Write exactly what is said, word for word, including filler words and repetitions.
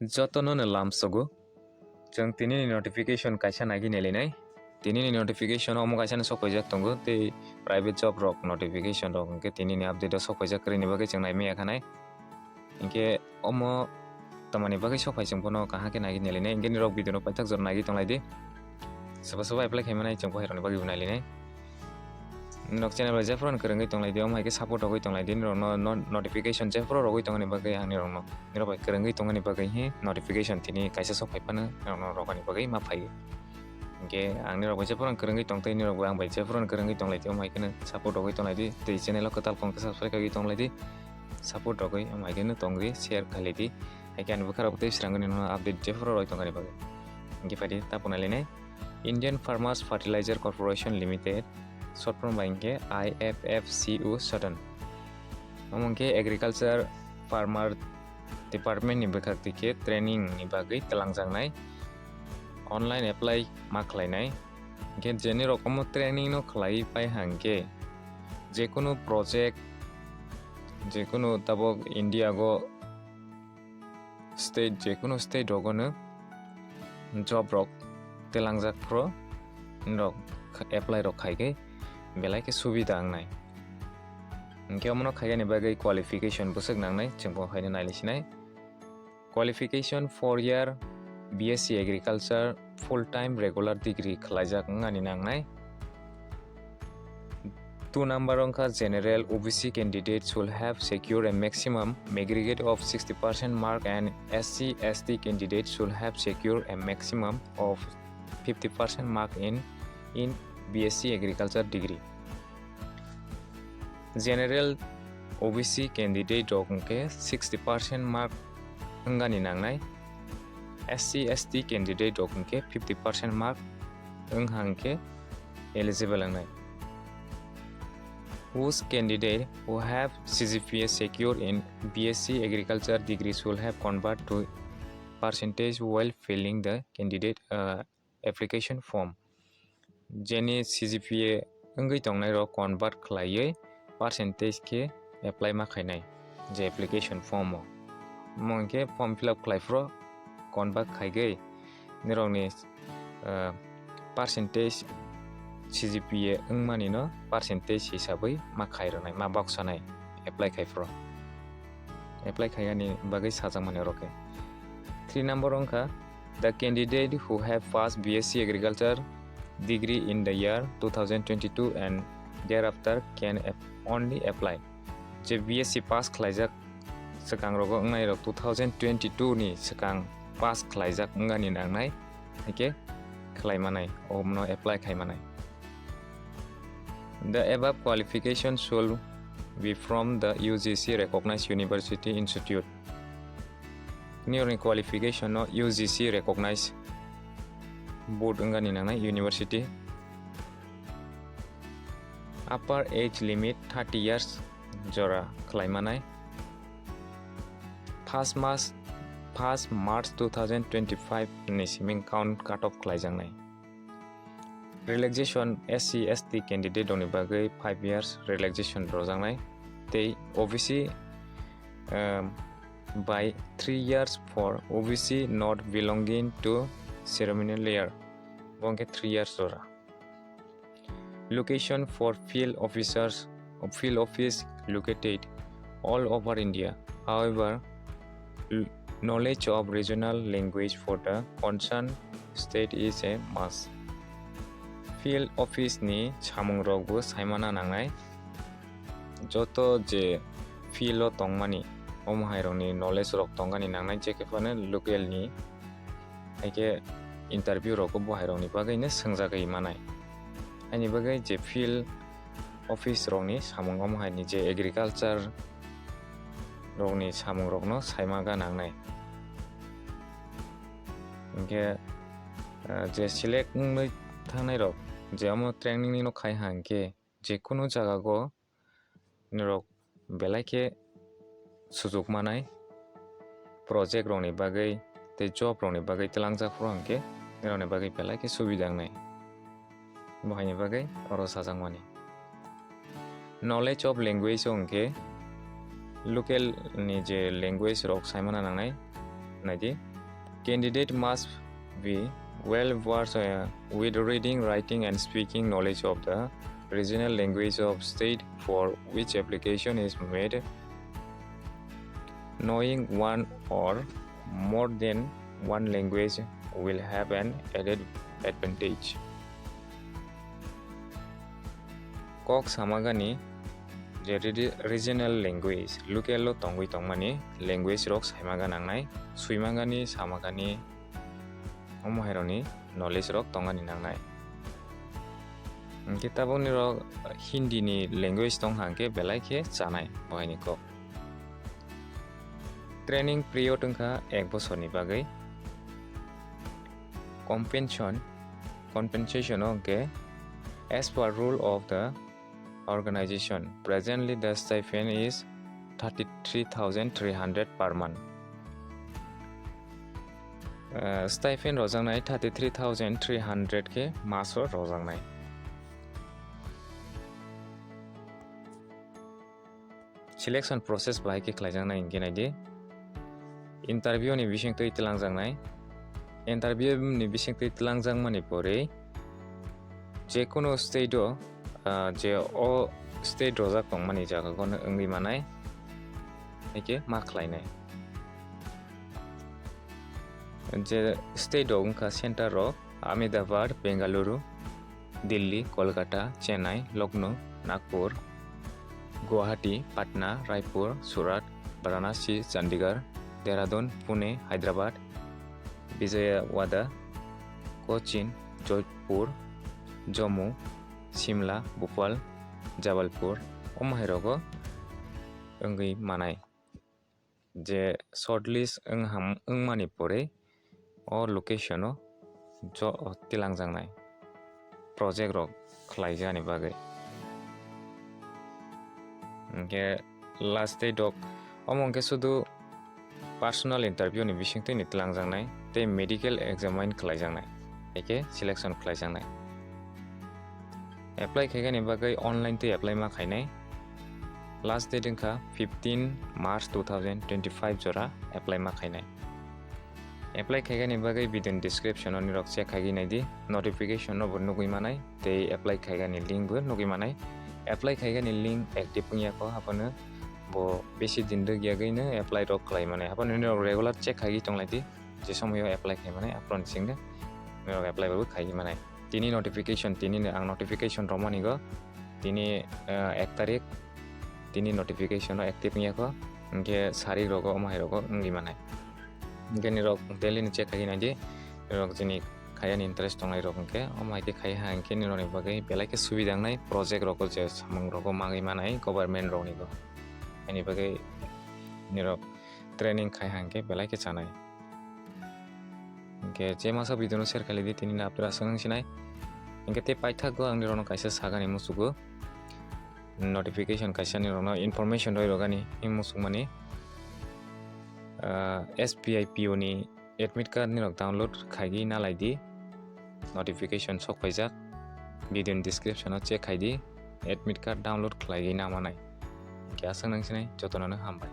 Jotono no lamsogo. Chwng tinini notification kaisa nagi nelinai. Tinini notification omo kaisa no sokphaijak tongo, tei private job rok notification rok hwnkhe tinini update o sokphaijak kwrwini bagwi chwng naimaya khanai. Hinkhe omo tamani bagwi sokphai chwng bono kaham khe nagi nelinai. Hinkhe nirok video no paithak jora nagi tonglai di. Sobo sobo apply khaimanai chwng bohairokni bagwi bo nailinai. Norok channel bai jephuru kwrwngwi tonglai di, omo hai khe support rogwi tonglai di, norokno no-, notification jephuru rogwi tongmani bagwi ang nirokno, nirok bai kwrwngwi tongmani bagwi hi notification tini kaisa sok phai phano norokno rogani bagwi ma phai. Hinkhe ang nirok bai jephuru kwrwngwi tong tei nirok bai ang bai jephuru kwrwngwi tonglai di, omo hai kheno support rogwi tonglai di tei channel o kwtal phone khe subscribe khaiwi tonglai di, support rogwi omo hai kheno tong di, share khailai di, hai khe ani bwkha rok tei swrangwi nono update jephuru rogwi tongmani bagwi. Hinkhe phai di ta phunai lainai. Indian Farmers Fertilizer Corporation Limited, short form bai hinkhe I F F C O Sudden. Omo hinkhe Agriculture Farmer Department ni bwkhak twi khe training ni bagwi twlangjaknai, online apply ma khlainai. Hinkhe je nirok omo training no khlaiwi pai hinkhe jekunu project, jekunu tabok India go state, jekunu state rogono job rok twlangjak phuru norok apply rok khai khe belai khe subida wngnai. Hinkhe omono khaiyani bagwi qualification bwswk nangnai, chwng bo haino nailaisinai. Qualification: four year B S C Agriculture, full time regular degree khlaijak wngnani nangnai. Two number wngkha general O B C candidate should have secured a maximum aggregate of sixty percent mark and S C S T candidate should have secured a maximum of fifty percent mark in, in B S C Agriculture degree. General O B C candidate rok hwnkhe sixty percent mark wngani nangnai, S C S T candidate rok hwnkhe fifty percent mark wngha hwnkhe eligible wngnai. Whose candidate who have C G P A secure in B S C Agriculture degree should have convert to percentage while filling the candidate, uh, application form. Jeni C G P A wngwi tongnai rok convert khlaiwi percentage khe apply ma khainai je application form o. Omo hinkhe form fill up khlai phuru convert khaigwi nirokni, ah, percentage C G P A wngmani no percentage hisabwi ma khai rwnai, ma boksanai apply khai phuru. Apply khaiyani bagwi sajakmani oro khe. Three number wngkha, the candidate who have passed B S C Agriculture degree in the year two thousand twenty-two and thereafter can ap-, only apply. Je B S C pass khlaijak swkang rogo wngnai rok two thousand twenty-two ni swkang pass khlaijak wngani nangnai, haikhe khlai manai, omono apply khai manai. The above qualification should be from the U G C recognized university institute. Nirokni qualification no U G C recognized board wngani nangnai university. Upper age limit thirty years jora khlai manai. First March, first March two thousand twenty-five ni simi count cut off khlaijaknai. Relaxation: S C S T candidate rokni bagwi five years relaxation rwjaknai tei O B C, um, by three years for O B C not belonging to ceremonial year, bo hwnkhe three years jora. Location for field officers, field office located all over India. However, l-, knowledge of regional language for the concerned state is a must. Field office ni samung rok bo saimana nangnai. Joto je field o tongmani, omo hai rokni knowledge rok tongani nangnai, je khe phano local ni, hai khe interview rok bo bo hai rokni bagwi no swngjagwi manai. Haini bagwi je field office rokni samung, omo hai ni je agriculture rokni samung rokno saima ga nangnai. Hinkhe, ah, je select wngwi thangnai rok, je omo training ni no khai ha hinkhe, je kunu jaga go norok belai khe sujuk manai, project rokni bagwi tei job rokni bagwi twlangjak phuru hinkhe nirokni bagwi belai khe subida wngnai. Bo haini bagwi oro sajakmani. Knowledge of language o hinkhe local ni je language rok saimana nangnai, naidi. Candidate must be well versed, uh, with reading, writing, and speaking knowledge of the regional language of state for which application is made. Knowing one or more than one language will have an added advantage. Kok samagani je regi-, regional language, local o tongwi tongmani language rok saimagani nangnai, swimagani, samagani, omo hairokni knowledge rok tongani nangnai. Hwnkhe tabukni rok Hindi ni language tong hwnkhe belai khe chanai bohaini kok. Training period wngkha ek bosorni bagwi. Compensation, compensation o hwnkhe as per rule of the organization, presently the stipend is thirty-three thousand three hundred per month. Uh, stipend rojaknai thirty-three thousand three hundred khe maso rojaknai. Selection process bahai khe khlaijaknai hwnkhe naidi. Interview ni bisingtwi twlangjaknai. Interview ni bisingtwi twlangjakmani pore je kono state o, ah, je o state rojak tongmani jaga kono wngwi manai, haikhe ma khlainai. Je state rok wngkha center rok Ahmedabad, Bengaluru, Delhi, Kolkata, Chennai, Lucknow, Nagpur, Guwahati, Patna, Raipur, Surat, Varanasi, Chandigarh, Dehradun, Pune, Hyderabad, Vijayawada, Cochin, Jodhpur, Jammu, Shimla, Bhopal, Jabalpur, omo hairogo wngwi manai. Je shortlist wng ham-, wngmani pore o location o jo-, tilangjaknai project rok khlaijani bagwi. Hwnkhe last date rok omo hwnkhe sudu personal interview ni bisingtwi ni tilangjaknai tei medical examine khlaijaknai, haikhe selection khlaijaknai. Apply khaigani bagwi online twi apply ma khainai. Last date wngkha fifteen March two thousand twenty-five jora apply ma khainai. Apply khaigani bagwi video ni description o nirok check khaigwi naidi, notification no bo nugwi manai tei apply khaigani link bo nugwi manai. Apply khaigani link active wngya kho, haphano bo besi din rwgwi yagwi no apply rok khlai manai. Haphano nirok regular check khaigwi tonglaidi, je somoyo apply khai manai, aphano singde nirok apply bo khaigwi manai. Tini notification, tini no ang notification romani go, tini, eh, ek tarik, tini notification no active wngya kho, hwnkhe sarik rogo, omo hai rogo wngwi manai. Hwnkhe nirok daily ni check khai naidi, nirok jini khayani interest tongnai rok hwnkhe, omo hai khe khai ha hwnkhe nirokni bagwi belai khe subida wngnai project rogo je samung rogo magwi manai government rokni go. Ani bagwi nirok training khai ha hwnkhe belai khe chanai. Hwnkhe je masa video no share khailai di, tini no apni aswk wng sinai. Hwnkhe tei paithago ang nirokno kaisa sagani musugo. Notification kaisa nirokno information roi rogani himwi muchungmani. Ah, S B I P O ni admit card nirok download khaigwi nalai di. Notification sok phaijak. Video ni description o check khai di. Admit card download khlaigwi namanai. Hwnkhe aswk nang sinai, jotono no hambai.